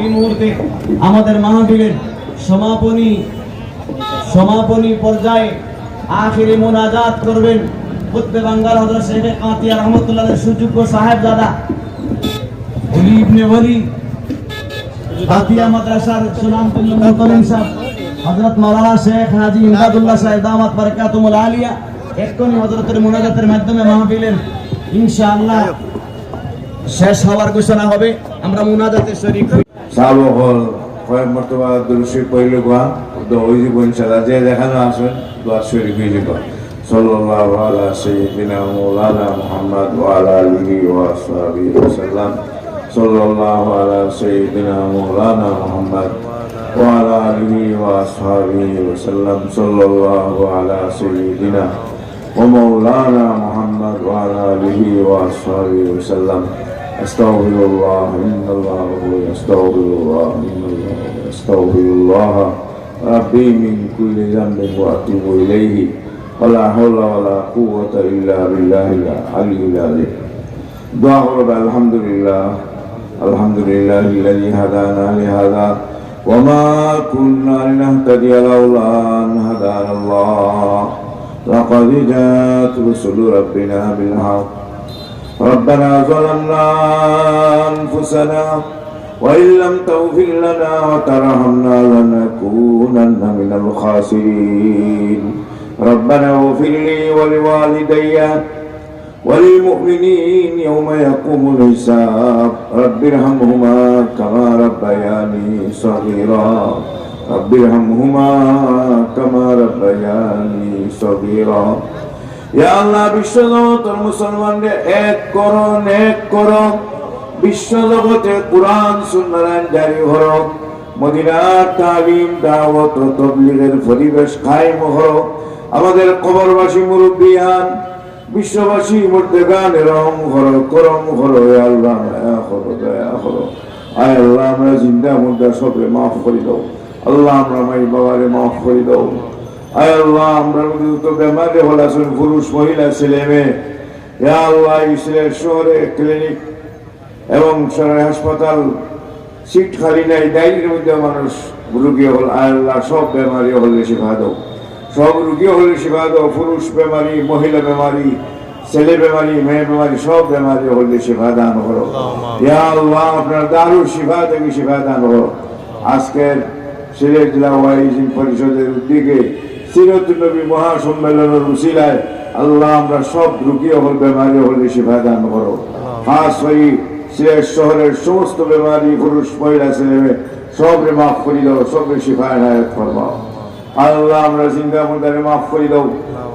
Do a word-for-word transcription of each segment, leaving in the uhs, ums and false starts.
এই মুহূর্তে আমাদের মাহফিলের সমাপনী সমাপনী পর্যায়ে আখেরি মোনাজাত করবেন কুতবে বাঙ্গাল হযরত শেখ কাতিয়া রহমতুল্লাহ সুযোগ্য সাহেবজাদা ওলি ইবনে ওলি কাতিয়া মাদ্রাসার সুনামধন্য মুহতামিম সাহেব হযরত মাওলানা শেখ হাজী ইমদাদুল্লাহ সাহেব দামাত বারাকাতুহুমুল আলিয়া। এক্ষুনি হযরতের মোনাজাতের মাধ্যমে মাহফিলের ইনশাআল্লাহ শেষ হওয়ার ঘোষণা হবে। আমরা মোনাজাতে শরীক হই। সাহাব অকল কয়েক মর্তবা দুরূদ শরীফ পড়িলে বা দোয়া অই যিবো ইনশাআল্লাহ। যে যেখানো আছইন দোয়াত শরীক অই যিবা। সাল্লাল্লাহু আলা সাইয়্যিদিনা মাওলানা মুহাম্মদ ওয়া আলা আলিহি ওয়া আসহাবিহি ওয়া সাল্লাম। সাল্লাল্লাহু আলা সাইয়্যিদিনা মাওলানা মুহাম্মদ ওয়া আলা আলিহি ওয়া আসহাবিহি ওয়া সাল্লাম। সাল্লাল্লাহু আলা সাইয়্যিদিনা ومولانا محمد وعلى آله وأصحابه وسلم. أستغفر الله، إن الله غفور، أستغفر الله، إن الله غفور، أستغفر الله ربي من كل ذنب وأتوب إليه. ولا حول ولا قوة إلا بالله العلي العظيم. দোয়া করবা, আলহামদুলিল্লাহ। الحمد لله الذي هدانا لهذا وما كنا لنهتدي لولا أن هدانا الله لقد جاءت رسل ربنا بالحق. ربنا ظلمنا أنفسنا وإن لم تغفر لنا وترحمنا لنكونن من الخاسرين. ربنا اغفر لي ولوالدي وللمؤمنين يوم يقوم الحساب. رب ارحمهما كما ربياني صغيرا. رب ارحمهما كما ربياني صغيرا. ইয়া আল্লাহ, বিশ্বজগতর মুসলমানরে এক করো, নেক করো। বিশ্বজগতে কোরআন সুন্নাহর আইন জারি করো। মদিনার তালিম, দাওয়াত ও তবলিগের পরিবেশ কায়েম করো। আমাদের কবরবাসী মুরব্বিয়ান, বিশ্ববাসী মুর্দেগানে রহম করো, করম করো, ইয়া আল্লাহ, মায়া করো, দয়া করো। আয় আল্লাহ, আমরা জিন্দা মুর্দা সবরে মাফ করি দাও। আল্লাহ, আমরা মাই বাবারে মাফ করি দাও। আয় আল্লাহ, আমরা যত বেমারি অকল আছইন, পুরুষ, মহিলা, ছেলে, মেয়ে, ইয়া আল্লাহ, এই সিলেট শহরে ক্লিনিক এবং সরকারি হাসপাতাল সিট খালি নাই, ডাইনির মধ্যে মানুষ, রুগী অকল, আয় আল্লাহ, সব বেমারি অকলরে শিফা দাও, সব রুগী অকলরে শিফা দাও, পুরুষ বেমারি, মহিলা বেমারি, ছেলে বেমারি, মেয়ে বেমারি, সব বেমারি অকলরে শিফা দান করো। ইয়া আল্লাহ, আপনার দারুল শিফা থাকি শিফা দান করো। আজকের সিলেট জেলা ওয়াইজ পরিষদের উদ্যোগে সিরাতুন নবী মহাসম্মেলনের উসিলায় আল্লাহ, আমরা সব রুগী অকল, বেমারি অকলরে শিফা দান করো। খাস করি সিলেট শহরের সমস্ত বেমারি, পুরুষ, মহিলা, ছেলে, মেয়ে, সবরে মাফ করি দাও, সবরে শিফা এনায়েত ফরমাও। আল্লাহ, আমরা জিন্দা মুর্দারে মাফ করি দাও,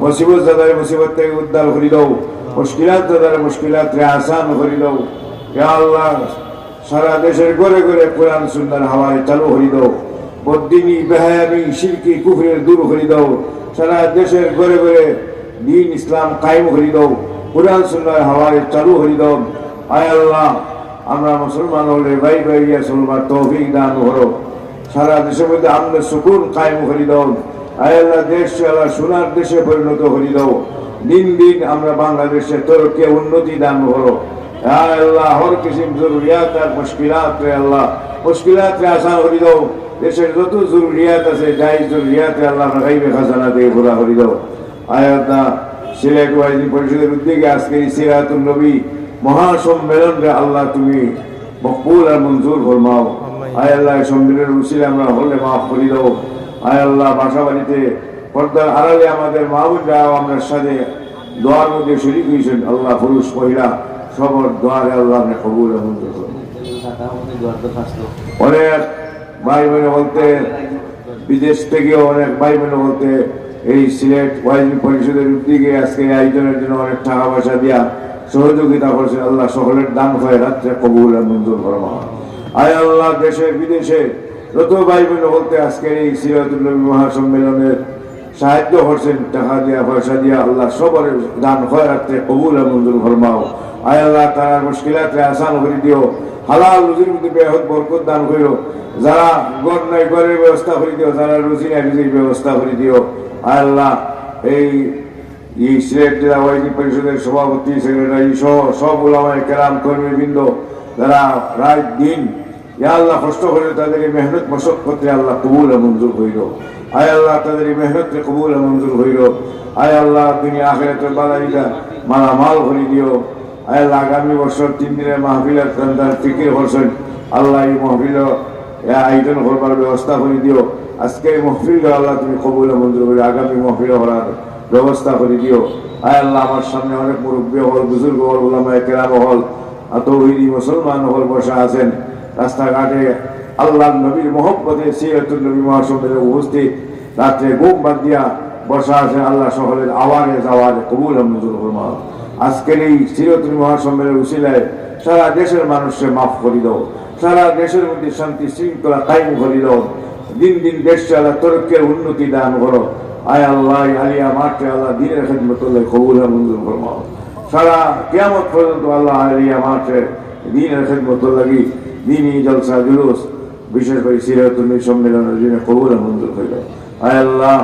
মুসিবত জাদারে মুসিবত থাকি উদ্ধার করি দাও, মুশকিলাত জাদারে মুশকিলাতরে আসান করি দাও। ইয়া আল্লাহ, সারা দেশের ঘরে ঘরে কোরআন সুন্নাহর হাওয়ারে চালু করি দাও। বদদিনি, বেহায়ামি, শিরকি, কুফরিরে দূর করি দাও। সারা দেশের ঘরে ঘরে দ্বীন ইসলাম কায়েম করি দাও। কোরআন সুন্নাহর হাওয়ারে চালু করি দাও। আয় আল্লাহ, আমরা মুসলমান অকলরে ভাই ভাই ইয়া চলবার তৌফিক দান করো। সারা দেশের মধ্যে আমনে সুকুন কায়েম করি দাও। আয় আল্লাহ, দেশরে আল্লাহ সোনার দেশে পরিণত করি দাও। দিন দিন আমরা বাংলাদেশে তরক্কি উন্নতি দান করো। আয় আল্লাহ, হর কিসিম জরুরিয়াত আর মুশকিলাতরে আল্লাহ, মুশকিলাতরে আসান করি দাও। দেশের যত জরুরিয়াত আছে, জায়েজ জরুরিয়াতরে আল্লাহ, আপনার গাইবে খাজানা থাকি পুরা করি দাও। আয় আল্লাহ, সিলেট ওয়াইজ পরিষদের উদ্যোগে আজকে এই সিরাতুন নবী মহাসম্মেলনরে আল্লাহ, তুমি মকবুল আর মঞ্জুর ফরমাও। আয় আল্লাহ, এই সম্মেলনের উসিলায় আমরা হকলরে মাফ করি দাও। আয় আল্লাহ, বাসা বাড়িতে পর্দার আড়ালে আমাদের মা বোনরাও আমরার সাথে দোয়ার মধ্যে শরিক অইছইন। আল্লাহ, পুরুষ মহিলা সবর দোয়ারে আল্লাহ, আপনি কবুল আর মঞ্জুর করুন। অনেক ভাই বোন বলতে, বিদেশ থাকিও অনেক ভাই বোন বলতে এই সিলেট ওয়াইজ পরিষদের উদ্যোগে আজকে এই আয়োজনের জন্য অনেক টাকা পয়সা দিয়া সহযোগিতা করছে। আল্লাহ, সকলের দান খয়রাতরে কবুল আর মঞ্জুর ফরমাও। আয় আল্লাহ, দেশে বিদেশে যত ভাই বোন বলতে আজকের এই সিরাতুন নবী মহাসম্মেলনের সাহায্য করছেন, টাকা দিয়া, পয়সা দিয়া, আল্লাহ, সবর দান খয়রাতরে কবুল আর মঞ্জুর ফরমাও। আয় আল্লাহ, তারার মুশকিলাতরে আসান করি দিও, হালাল রুজির মধ্যে বেহদ বরকত দান করিও। যারা ঘর নাই, ঘরের ব্যবস্থা করি দিও, যারা রুজি নাই, রুজির ব্যবস্থা করি দিও। আয় আল্লাহ, এই, এই সিলেট জেলা ওয়াইজ পরিষদের সভাপতি, সেক্রেটারি সহ সব উলামায়ে কেরাম, কর্মীবৃন্দ, যারা রাত দিন ইয়া আল্লাহ, কষ্ট করি তাদের এই মেহনত মশক্কতরে আল্লাহ কবুল আর মঞ্জুর করিল। আয় আল্লাহ, তাদের এই মেহনতরে কবুল আর মঞ্জুর করিল। আয় আল্লাহ, দুনিয়া আখিরাতর বালাইটা মালামাল করি দিও। আয় আল্লাহ, আগামী বছর তিন দিনের মাহফিল আর তান তান ফিকির করছেন। আল্লাহ, এই মাহফিল আয়োজন করবার ব্যবস্থা করি দিও। আজকে এই মাহফিল আল্লাহ তুমি কবুল আর মঞ্জুর করি, আগামী মাহফিল করার ব্যবস্থা করি দিও। আয় আল্লাহ, আমার সামনে অনেক মুরব্বী হল, বুজুর্গ হল, উলামায়ে কেরাম হল, আর তৌহিদি মুসলমান হল বসা আছেন। রাস্তাঘাটে আল্লাহর নবীর মহব্বতে সিরাতুন নবী মহাসম্মেলনে উপস্থিত, রাত্রে ঘুম বাদ দিয়া বসা আছেন। আল্লাহ সকলের আওয়ারে জাওয়ারে কবুল আর মঞ্জুর ফরমাও। আজকের এই সিরাতুন নবী মহাসম্মেলনের উসিলায় সারা দেশের মানুষকে মাফ করি দাও, সারা দেশের মধ্যে শান্তি শৃঙ্খলা কায়েম করি দাও। দিন দিন দেশকে আল্লাহ তরক্কি আর উন্নতি দান করো। আয় আল্লাহ, এই আলিয়া মাঠে আল্লাহ দিনের খেদমত আল্লাহ কবুল আর মঞ্জুর ফরমাও। সারা কিয়ামত পর্যন্ত আল্লাহ আলিয়া মাঠে দিনের খেদমত লাগি দিনই জলসা জুলুস, বিশেষ করে সিরাতুন নবী সম্মেলনের জন্য কবুল আর মঞ্জুর হইল। আয় আল্লাহ,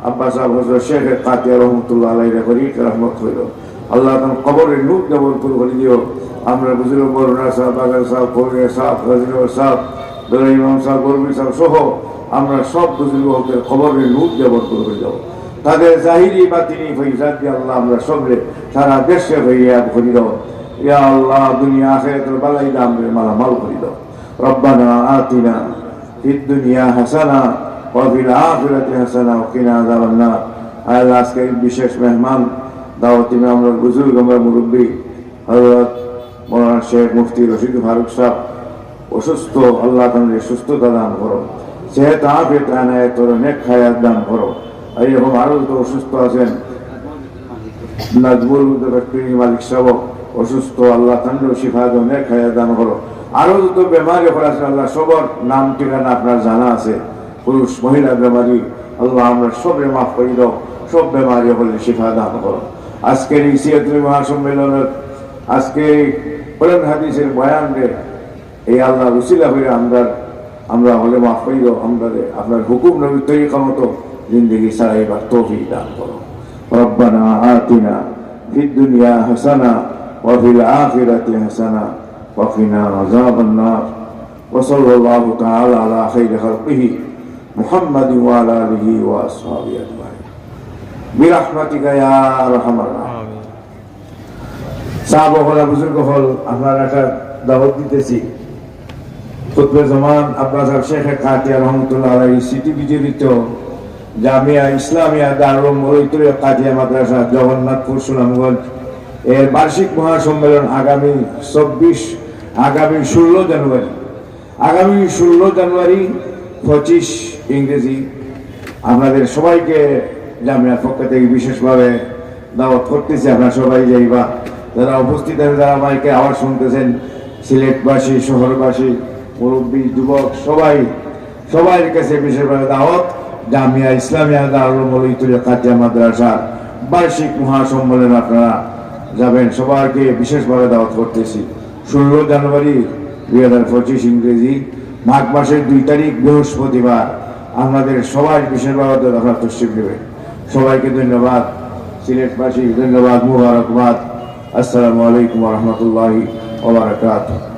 আব্বা সাহেব হজরত শেখ কাতিয়া রহমতুল্লাহ আলাইহির করি রহমত হইল। আল্লাহ তার কবরে নূর দিয়ে ভরপুর করে দিও। আমরা বুজুর্গ মৌলানা সাহেব, বাগান সাহেব, ফৌজিয়া সাহেব, গাজীনগর সাহেব, দোলা ইমাম সাহেব, বরবি সাহেব সহ আমরা সব বুজুর্গ হকের কবরে নূর দিয়ে ভরপুর করে দাও। তাদের জাহিরি বাতিনি ফৈজাত দিয়ে আল্লাহ আমরা সবরে সারা দেশে ফিরিয়ে করে দাও। ইয়া আল্লাহ, দুনিয়া আখেরাতের বালাই দাম মালামাল করে দাও। ربنا آتنا في الدنيا حسنة وفي الآخرة حسنة وقنا عذاب النار। আয় আল্লাহ, আজকে এই বিশেষ মেহমান, দাওয়াতি মেহমান, আমরা বুজুর্গ, আমরা মুরব্বী, হযরত মৌলানা শেখ মুফতি রশিদ ফারুক সাহেব অসুস্থ, আল্লাহ তাআলা সুস্থতা দান করো, সেহত আফিয়ত আনায়াত করো, নেক হায়াত দান করো। আর এরকম আরো যত অসুস্থ আছেন, নাজমুল হুদা ফ্যাক্টরি মালিক সাহেব অসুস্থ, আল্লাহ তাআলা শিফা দাও, নেক হায়াত দান করো। আরো যত বেমারি অকল আছে, আল্লাহ সবার নাম ঠিকানা আপনার জানা আছে, পুরুষ মহিলা বেমারি, আল্লাহ আমরা সবরে মাফ করে দাও, সব বেমারি অকলরে শিফা দান করো। আজকের এই সিরাতুল মহাসম্মেলনের আজকে এই কোরআন হাদিসের বয়ান রে, এই আল্লাহ উসিলা হইলে আমরা, আমরা হলে মাফ করে দাও, আমরা আপনার হুকুম নবীর তরিকা মতো জিন্দেগি চালাইবার তৌফিক দান করো। ربنا آتنا في الدنيا حسنة وفي الآخرة حسنة وقنا عذاب النار. وصلى الله تعالى على خير خلقه محمد وعلى آله وأصحابه أجمعين. برحمتك يا أرحم الراحمين. সাহেব অকল, বুজুর্গ অকল, আপনারা একটা দাওয়াত দিতেছি। কুতুবে জামান আব্বা সাহেব শেখ কাতিয়া রহমতুল্লাহ আলাইহি স্মৃতি বিজড়িত জামিয়া ইসলামিয়া দারুল উলুম মৌলভীবাজার কাতিয়া মাদ্রাসা জগন্নাথপুর সুনামগঞ্জ এর বার্ষিক মহাসম্মেলন আগামী চব্বিশ, আগামী ষোলো জানুয়ারি, আগামী ষোলো জানুয়ারি পঁচিশ ইংরেজি। আপনাদের সবাইকে জামিয়ার পক্ষ থেকে বিশেষভাবে দাওয়াত করতেছি, আপনারা সবাই যাইবা। যারা উপস্থিত আছেন, যারা মাইকে আওয়াজ শুনতেছেন, সিলেটবাসী, শহরবাসী, মুরব্বী, যুবক, সবাই, সবার কাছে বিশেষভাবে দাওয়াত। জামিয়া ইসলামিয়া দারুল উলুম মৌলভীবাজার কাতিয়া মাদ্রাসার বার্ষিক মহাসম্মেলন আপনারা যাবেন, সবাইকে বিশেষভাবে দাওয়াত করতেছি। ষোলো জানুয়ারি দুই হাজার পঁচিশ ইংরেজি, মাঘ মাসের দুই তারিখ বৃহস্পতিবার। আপনাদের সবাই বিশেষভাবে আপনারা তশরিফ নেবেন। সবাইকে ধন্যবাদ, সিলেটবাসী ধন্যবাদ, মুবারকবাদ। আসসালামু আলাইকুম ওয়া রাহমাতুল্লাহি ওয়া বারাকাতুহু।